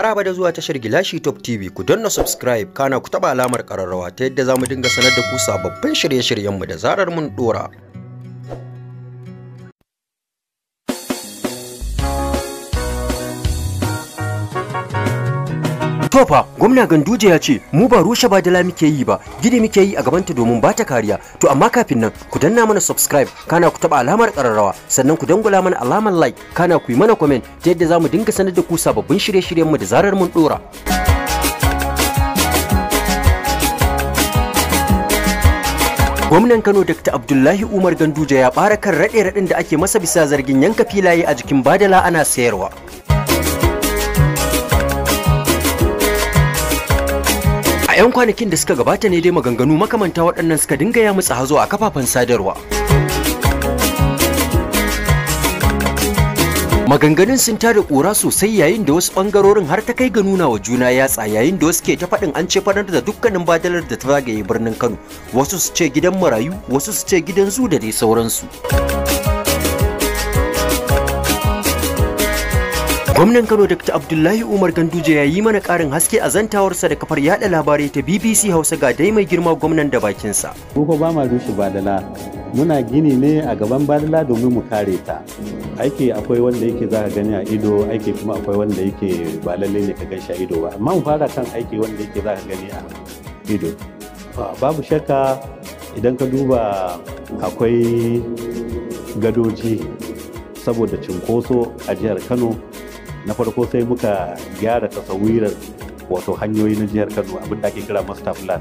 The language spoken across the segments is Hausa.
Maraba da zuwa tashar Gilashi Top TV. Ku danna subscribe, kana ku taba alamar kararrawa ta yadda zamu dinga sanar da ku sababbin shirye-shiryenmu da zarar mun dora. To fa, gwamna Ganduje ya ce mu ba rushe badala muke yi ba, gini muke yi a gabanta domin ba ta kariya. To amma kafin nan, ku danna mana subscribe, kana ku taba alamar kararrawa, sannan ku dangula mana alamar like, kana ku yi mana comment ta yadda zamu dinga sanar da ku sababbin shirye-shiryenmu da zarar mun dora. Gwamnan Kano Dr. Abdullahi Umar Ganduje ya bara kan raɗe-raɗin da ake masa bisa zargin yanka filaye a jikin badala ana sayarwa. A 'yan kwanakin da suka gabata ne dai maganganu makamanta waɗannan suka dinga ya mutsa hazo a kafafen sadarwa. Maganganun sun tada ƙura sosai yayin da wasu ɓangarorin har ta kai ga nuna wa juna yatsa, yayin da wasu ke ta faɗin an ce faɗar da dukkanin badalar da ta zagaye birnin Kano, wasu su ce gidan marayu, wasu su ce gidan zu da dai sauransu. Gwamnan Kano Dr. Abdullahi Umar Ganduje ya yi mana ƙarin haske a zantawarsa da kafar yada labarai ta BBC Hausa. Ga dai mai girma gwamnan da bakinsa. Mu fa ba ma rushe badala, muna gini ne a gaban badala domin mu kare ta. Aiki akwai wanda yake za ka gani a ido, aiki kuma akwai wanda yake ba lallai ne ka gan shi a ido ba. Amma mu fara kan aiki wanda yake za ka gani a ido. Babu shakka idan ka duba akwai gadoji saboda cinkoso a jihar Kano. Na farko sai muka gyara tasawirar wato hanyoyi na jihar Kano, abin da ake kira master plan.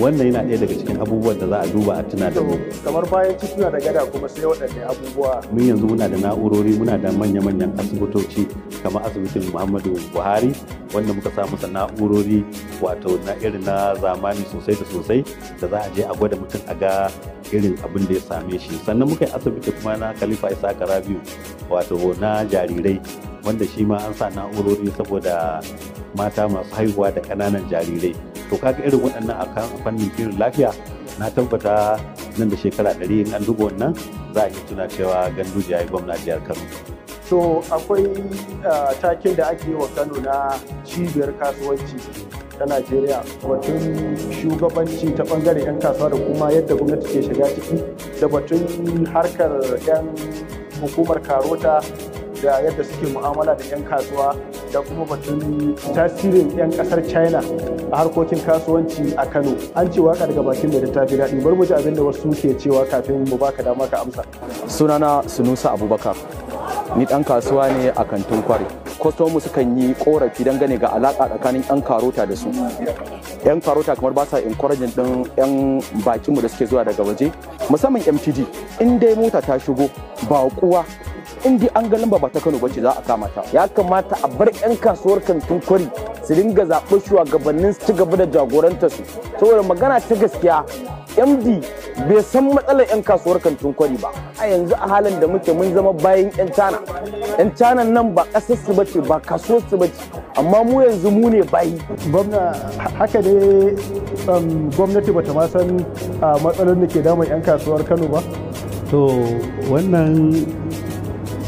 Wannan yana ɗaya daga cikin abubuwan da za a duba a tuna da mu. Kamar bayan tituna da gada kuma sai waɗanne abubuwa? Mun yanzu muna da na'urori, muna da manya-manyan asibitoci kamar asibitin Muhammadu Buhari wanda muka sa masa na'urori wato na irin na zamani sosai da sosai da za a je a gwada mutum a ga irin abin da ya same shi. Sannan muka yi asibiti kuma na Khalifa Isaka Rabiu wato na jarirai, wanda shi ma an sa na'urori saboda mata masu haihuwa da ƙananan jarirai. To kaga irin waɗannan a fannin kiwon lafiya, na tabbata nan da shekara 100 in an duba wannan za a iya tuna cewa Ganduje ya yi gwamna jihar Kano. To akwai takin da ake yi wa Kano na cibiyar kasuwanci ta Najeriya, batun shugabanci ta bangaren 'yan kasuwa da kuma yadda gwamnati ke shiga ciki, da batun harkar 'yan hukumar karota da yadda suke mu'amala da 'yan kasuwa, da kuma batun tasirin 'yan kasar China a harkokin kasuwanci a Kano. An ce waka daga bakin mai tafi daɗi. Bari mu ji abin da wasu ke cewa kafin mu baka dama ka amsa. Sunana Sunusa Abubakar, ni ɗan kasuwa ne a kantin Kwari. Kwastomu sukan yi korafi dangane ga alaƙa tsakanin 'yan karota da su. 'Yan karota kamar ba sa encouraging ɗin 'yan bakinmu da suke zuwa daga waje, musamman MTD. In dai mota ta shigo ba kuwa, in dai an ga lamba ba ta Kano bace, za a kama ta. Ya kamata a bar 'yan kasuwar kantin Kwari su dinga zaɓi shugabannin su ci gaba da jagorantar su. Saboda magana ta gaskiya, MD bai san matsalar 'yan kasuwar kantin Kwari ba. A yanzu a halin da muke, mun zama bayan 'yan Cana. 'Yan Cana nan ba ƙasar su bace, ba kasuwar su bace, amma mu yanzu mu ne bayi. Gwamna, haka ne gwamnati bata ma san matsalolin da ke damun 'yan kasuwar Kano ba? To wannan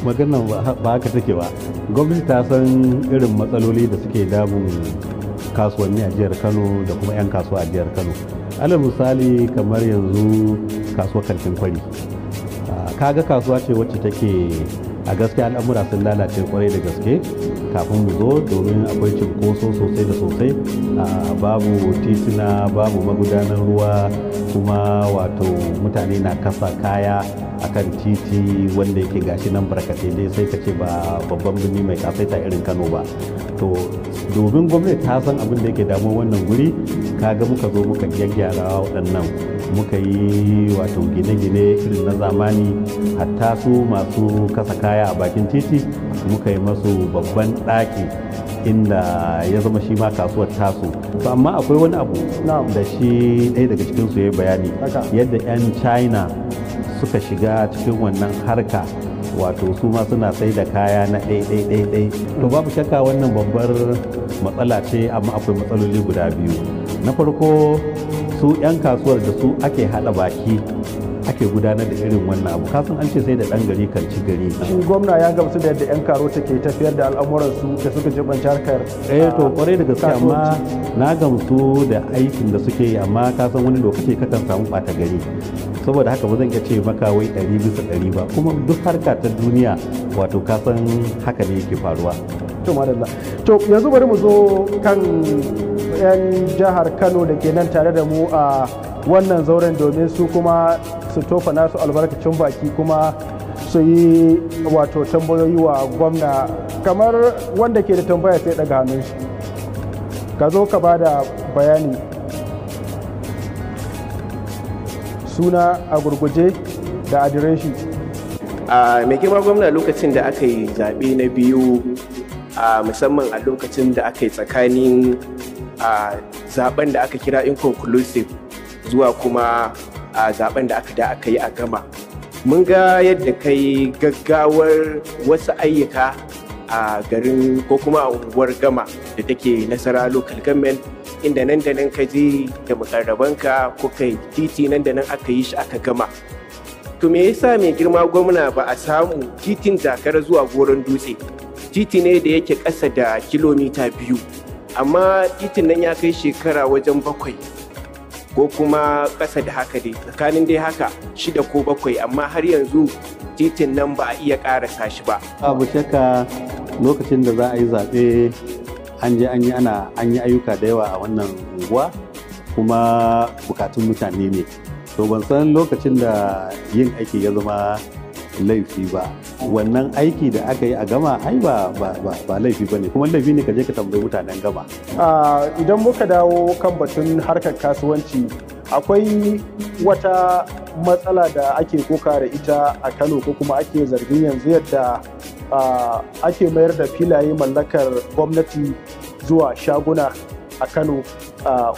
maganar ba haka take ba. Gwamnati ta san irin matsaloli da suke damun kasuwanni a jihar Kano da kuma 'yan kasuwa a jihar Kano. Alal misali, kamar yanzu kasuwar kantin Kwari, kaga kasuwa ce wacce take a gaskiya al'amura sun lalace kwarai da gaske kafin mu zo, domin akwai cinkoso sosai da sosai, babu tituna, babu magudanar ruwa, kuma wato mutane na kasa kaya akan titi wanda yake gashi nan barkatai dai, sai ka ce ba babban birni mai kasaita irin Kano ba. To domin gwamnati ta san abin da yake damuwa wannan guri, kaga muka zo muka gyaggyara waɗannan, muka yi wato gine-gine irin na zamani, hatta su masu kasa kaya a bakin titi muka yi masu babban ɗaki inda ya zama shi ma kasuwar tasu. To amma akwai wani abu da shi ɗaya daga cikinsu ya yi bayani, yadda 'yan China suka shiga cikin wannan harka, wato su ma suna sai da kaya na ɗai ɗai. To babu shakka wannan babbar matsala ce, amma akwai matsaloli guda biyu. Na farko, su 'yan kasuwar da su ake haɗa baki ake gudanar da irin wannan abu. Kasan an ce sai da ɗan gari kan ci gari. Shi gwamna ya gamsu da yadda 'yan karota ke tafiyar da al'amuransu da suka jibanci harkar to kwarai da gaske, amma na gamsu da aikin da suke yi, amma ka san wani lokaci kakan samu ɓata gari. Saboda haka ba zan iya ce maka wai 100% ba, kuma duk harka ta duniya wato ka san haka ne yake faruwa. To madalla. To yanzu bari mu zo kan 'yan jihar Kano da ke nan tare da mu a wannan zauren domin su kuma su tofa nasu albarkacin baki kuma su yi wato tambayoyi wa gwamna. Kamar wanda ke da tambaya sai daga hannun shi, ka zo ka bada bayani, suna a gurguje da adireshi. A mai girma gwamna, lokacin da aka yi zaɓe na biyu, a musamman a lokacin da aka yi tsakanin a zaben da aka kira inconclusive zuwa kuma a zaben da aka yi a gama, mun ga yadda kai gaggawar wasu ayyuka a garin ko kuma a unguwar Gama da take Nasara Local Government, inda nan da nan ka je da mukarrabanka kuka yi titi, nan da nan aka yi shi aka gama. To me yasa, mai girma gwamna, ba a samu titin Jakara zuwa Goron Dutse? Titi ne da yake ƙasa da kilomita 2, amma titin nan ya kai shekara wajen 7 ko kuma ƙasa da haka dai, tsakanin dai haka 6 ko 7, amma har yanzu titin nan ba a iya ƙarasa shi ba? Babu shakka, lokacin da za a yi zaɓe an je an yi ana an yi ayyuka da yawa a wannan unguwa, kuma bukatun mutane ne. To ban san lokacin da yin aiki ya zama laifi ba. Wannan aiki da aka yi a Gama ai ba laifi ba ne, kuma laifi ne ka je ka tambayi mutanen Gama. Idan muka dawo kan batun harkar kasuwanci, akwai wata matsala da ake koka da ita a Kano, ko kuma ake zargin yanzu yadda ake mayar da filaye mallakar gwamnati zuwa shaguna a Kano,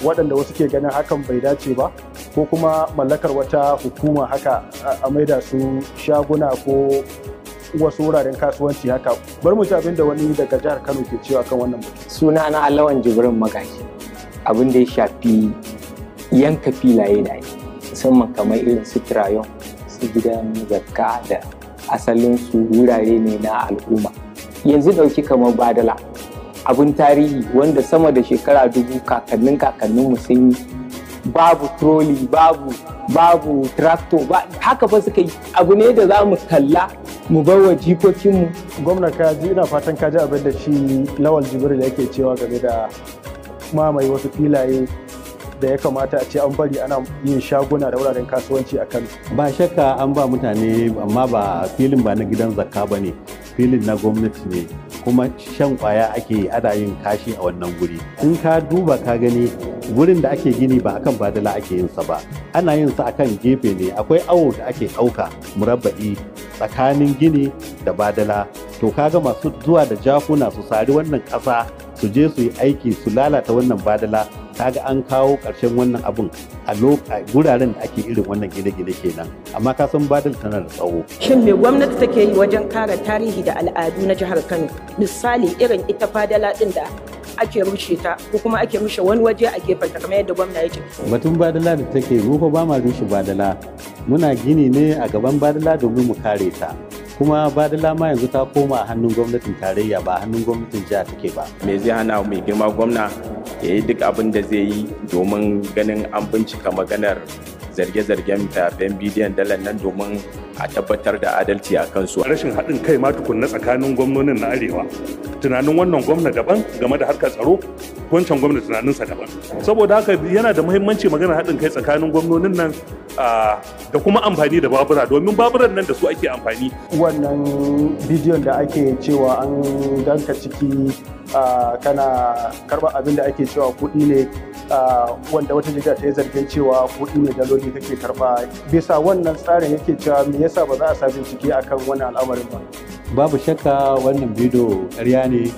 waɗanda wasu ke ganin hakan bai dace ba, ko kuma mallakar wata hukuma haka a maida su shaguna ko wasu wuraren kasuwanci haka. Bari mu ji abin da wani daga jihar Kano ke cewa kan wannan batu. Suna na Alawan Jibrin Magaji. Abin da ya shafi yanka filaye da ake, musamman kamar irin su Tirayon, su Gidan Zakka, da asalin su wurare ne na al'umma. Yanzu ɗauki kamar Badala, abin tarihi wanda sama da shekara 1000 kakannin kakanninmu sun yi, babu trolley, babu tractor ba, haka fa suka yi. Abu ne da za mu kalla mu bar wa jikokinmu. Gwamna, ka ji, ina fatan ka ji abin da shi Lawal Jibril yake cewa game da mamaye wasu filaye da ya kamata a ce an bari ana yin shaguna da wuraren kasuwanci a Kano. Ba shakka an ba mutane, amma ba filin ba na Gidan Zakka ba ne, filin na gwamnati ne, kuma shan kwaya ake, ana yin kashi a wannan guri. In ka duba ka gani, gurin da ake gini ba akan badala ake yin sa ba, ana yin sa akan gefe ne. Akwai awo da ake ɗauka murabba'i tsakanin gini da badala. To kaga masu zuwa da jakuna su sari wannan ƙasa su je su yi aiki su lalata wannan badala, kaga an kawo ƙarshen wannan abun a guraren da ake irin wannan gine-gine kenan. Amma ka san badal tana da tsawo. Shin me gwamnati take yi wajen kare tarihi da al'adu na jihar Kano? Misali irin ita fadala din da ake rushe ta, ko kuma ake rushe wani waje a gefen ta, kamar yadda gwamna ya ce. Batun badala da take, mu fa ba ma rushe badala, muna gini ne a gaban badala domin mu kare ta. Kuma badala ma yanzu ta koma hannun gwamnatin tarayya, ba hannun gwamnatin jiha take ba. Me zai hana mai girma gwamna ya yi duk abin da zai yi domin ganin an bincika maganar zarge-zargen fafen bidiyon dalar nan domin a tabbatar da adalci a kansu? Rashin haɗin kai ma tukunna tsakanin gwamnonin na arewa. Tunanin wannan gwamna daban game da harkar tsaro, wancan gwamna tunaninsa daban. Saboda haka yana da muhimmanci maganar haɗin kai tsakanin gwamnonin nan, da kuma amfani da babura, domin baburan nan da su ake amfani. Wannan bidiyon da ake cewa an ganka ciki kana karɓar abin da ake cewa kuɗi ne, wanda wata jarida ta yi zargin cewa kuɗi ne daloli kake karɓa bisa wannan tsarin, yake cewa me yasa ba za a sa bincike akan wannan al'amarin ba? Babu shakka wannan bidiyo ƙarya ne,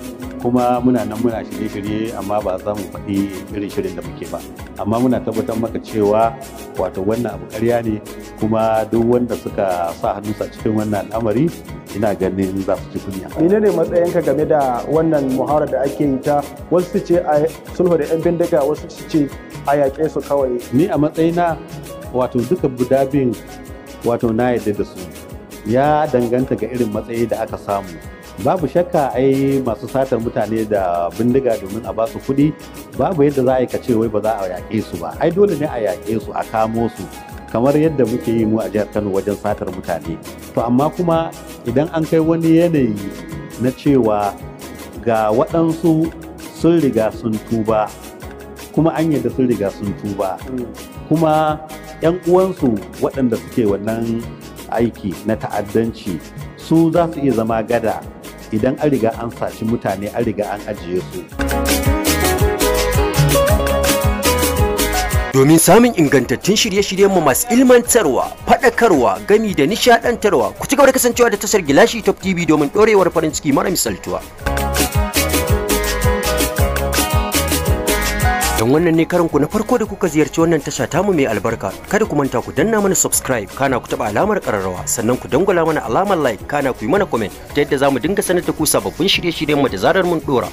kuma muna nan muna shirye-shirye, amma ba za mu faɗi irin shirin da muke ba. Amma muna tabbatar maka cewa wato wannan abu ƙarya ne, kuma duk wanda suka sa hannunsa cikin wannan al'amari ina ganin za su ci kunya. Menene matsayinka game da wannan muhawara da ake yi ta wasu su ce a sulhu da 'yan bindiga, wasu su ce a yaƙe su kawai? Ni a matsayina, wato duka guda biyun. Wato na yadda da su, ya danganta ga irin matsayi da aka samu. Babu shakka ai masu satar mutane da bindiga domin a basu kuɗi, babu yadda za a yi ka ce wai ba za a yaƙe su ba. Ai dole ne a yaƙe su, a kamo su, kamar yadda muke yi mu a jihar Kano wajen satar mutane. To amma kuma idan an kai wani yanayi na cewa ga waɗansu sun riga sun tuba, kuma an yadda sun riga sun tuba, kuma 'yan uwansu waɗanda suke wannan aiki na ta'addanci su za su iya zama gada idan an riga an saci mutane, an riga an ajiye su. Domin samun ingantattun shirye-shiryenmu masu ilmantarwa, faɗakarwa, gami da nishaɗantarwa, ku ci gaba da kasancewa da tashar Gilashi Top TV domin ɗorewar farin ciki mara misaltuwa. Don wannan ne karanku na farko da kuka ziyarci wannan tasha tamu mai albarka, kada ku manta ku danna mana subscribe, kana ku taɓa alamar ƙararrawa, sannan ku dangwala mana alamar like, kana ku yi mana comment ta yadda za mu dinga sanar da ku sababbin shirye-shiryenmu da zarar mun ɗora.